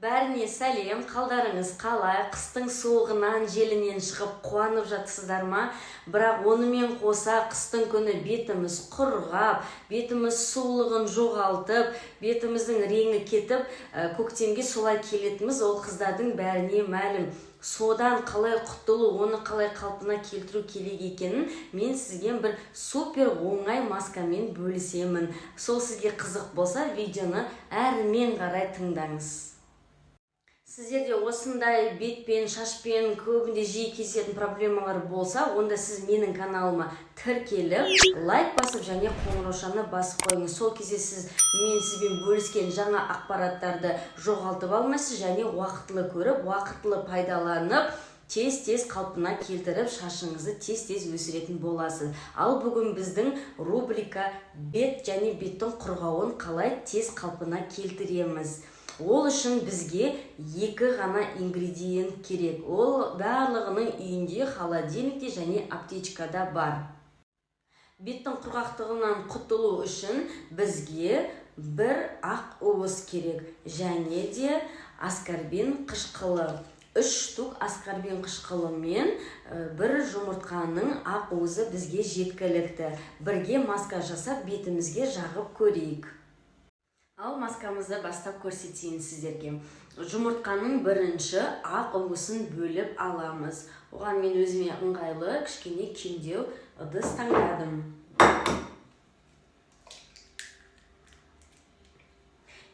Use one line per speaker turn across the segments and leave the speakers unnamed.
Бәріне сәлем, қалдарыңыз қалай? Қыстың суығынан, желінен шығып қуанып жатсыздар ма? Бірақ онымен қоса қыстың күні бетіміз құрғап, бетіміз сулығын жоғалтып, бетіміздің реңі кетіп, көктемге солай келетініміз ол қыздардың бәріне мәлім. Содан қалай құтылу, оны қалай қалпына келтіру керек екенін мен сізге бір супер оңай маскамен бөлісемін. Сол сізге қызық болса, видеоны әрмен қарай тыңдаңыз. Сіздерде осындай бетпен, шашпен көбінде жиі кездесетін проблемалар болса, онда сіз менің каналыма тіркеліп, лайк басып және қоңыраушаны басып қойыңыз. Сол кезде сіз мен сізбен бөліскен жаңа ақпараттарды жоғалтып алмайсыз және уақытылы көріп, уақытылы пайдаланып, тез-тез қалпына келтіріп, шашыңызды тез-тез өсіретін боласыз. Ал бүгін біздің рубрика бет және беттің құрғауын қалай тез қалпына келтіреміз. Ол үшін бізге екі ғана ингредиент керек. Ол барлығының үйінде, холодильникте және аптечкада бар. Беттің құрғақтығынан құтылу үшін бізге бір ақ уыз керек және де аскорбин қышқылы. 3 штук аскорбин қышқылы мен бір жұмыртқаның ақ уызы бізге жеткілікті. Бірге маска жасап бетімізге жағып көрейік. Ал маскамызды бастап көрсетейін сіздерге. Жұмыртқаның бірінші ақ уызын бөліп аламыз. Оған мен өзіме ыңғайлы кішкене кеңдеу ыдыс таңдадым.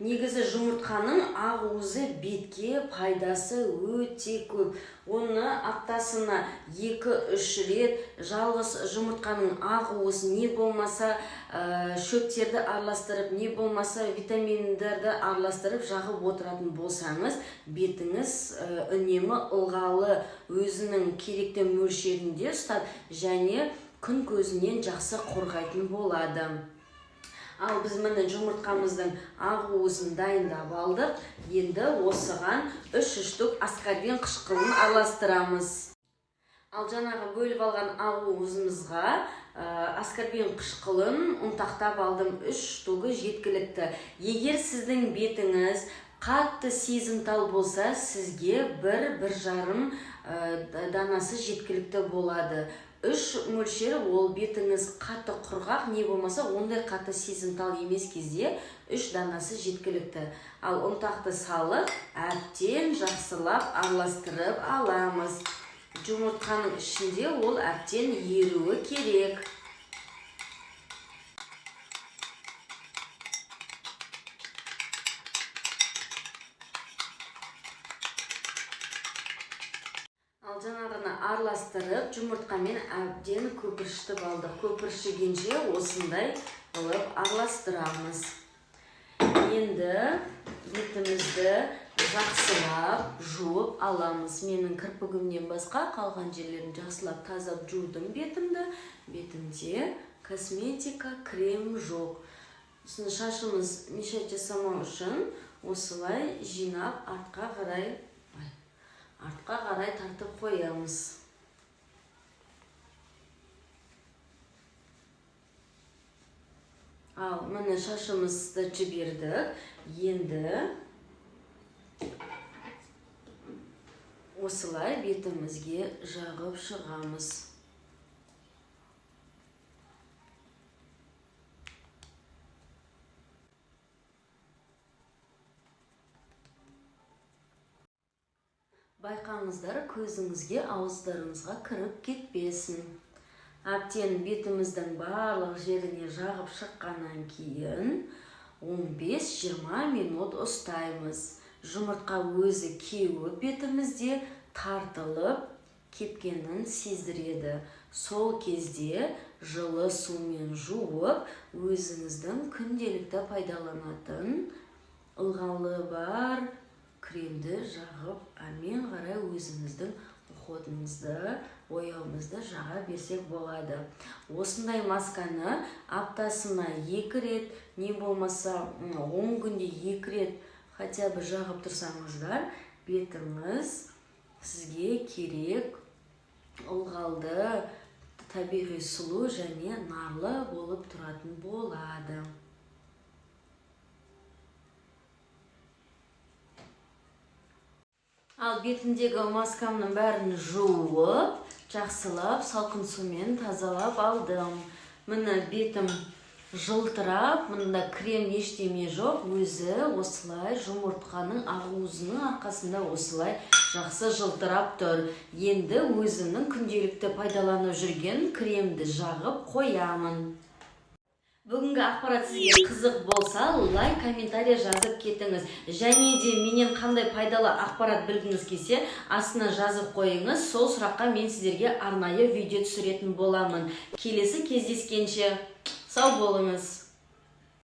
Негізі жұмыртқаның ақ уызы бетке пайдасы өте көп. Оны аптасына 2-3 рет жалғыз жұмыртқаның ақ уызы, не болмаса шөптерді араластырып, не болмаса витаминдерді араластырып жағып отыратын болсаңыз, бетіңіз үнемі ылғалы өзінің керекті мөлшерінде ұстап және күн көзінен жақсы қорғайтын болады. Ал біз міне жұмыртқамыздың ақ уызын дайындап алдық. Енді осыған 3 штук аскорбин қышқылын араластырамыз. Ал жаңағы бөліп алған ақ уызымызға аскорбин қышқылын ұнтақтап алдым. 3 штугы жеткілікті. Егер сіздің бетіңіз қатты сезімтал болса, сізге бір жарым данасы жеткілікті болады. 3 мөлшері ол бетіңіз қатты құрғақ, не болмаса ондай қатты сезімтал емес кезде 3 данасы жеткілікті. Ал ұнтақты салып, әбден жақсылап араластырып аламыз. Жұмыртқаның ішінде ол әбден еруі керек. Ал жаңағыны араластырып, жұмыртқамен әбден көпіршітіп алдық. Көпіршігенше осындай қылып араластырамыз. Енді бетімізді жақсылап жуып аламыз. Менің кірпігімнен басқа қалған жерлерін жақсылап тазап жудым бетімді. Бетімде косметика, крем жоқ. Сосын шашымыз мешать жасамау үшін осылай жинап артқа қарай тартып қоямыз. Ал міне шашымызды жібердік. Енді осылай бетімізге жағып шығамыз. Байқаңыздар, көзіңізге, ауыздарыңызға кіріп кетпесін. Әбден бетіміздің барлық жеріне жағып шыққаннан кейін 15-20 минут ұстаймыз. Жұмыртқа өзі кеуіп бетімізде тартылып кепкенін сездіреді. Сол кезде жылы сумен жуып, өзіңіздің күнделікті пайдаланатын ылғалы бар кремді жағып, әрмен қарай өзіміздің уходымызды, бояуымызды жаға берсек болады. Осындай масканы аптасына 2 рет, не болмаса 10 күнде 2 рет хотя бы жағып тұрсаңыздар, бетіңіз сізге керек ылғалды, табиғи сұлу және нарлы болып тұратын болады. Ал бетімдегі маскамның бәрін жуып, жақсылап салқын сумен тазалап алдым. Міне, бетім жылтырап, мында крем, ештеме жоқ, өзі осылай жұмыртқаның ақуызының арқасында осылай жақсы жылтырап тұр. Енді өзімнің күнделікті пайдаланып жүрген кремді жағып қоямын. Бүгінгі ақпарат сізге қызық болса, лайк, комментарий жазып кетіңіз. Және де менен қандай пайдалы ақпарат білгіңіз келсе, астына жазып қойыңыз. Сол сұраққа мен сіздерге арнайы видео түсіретін боламын. Келесі кездескенше сау болыңыз.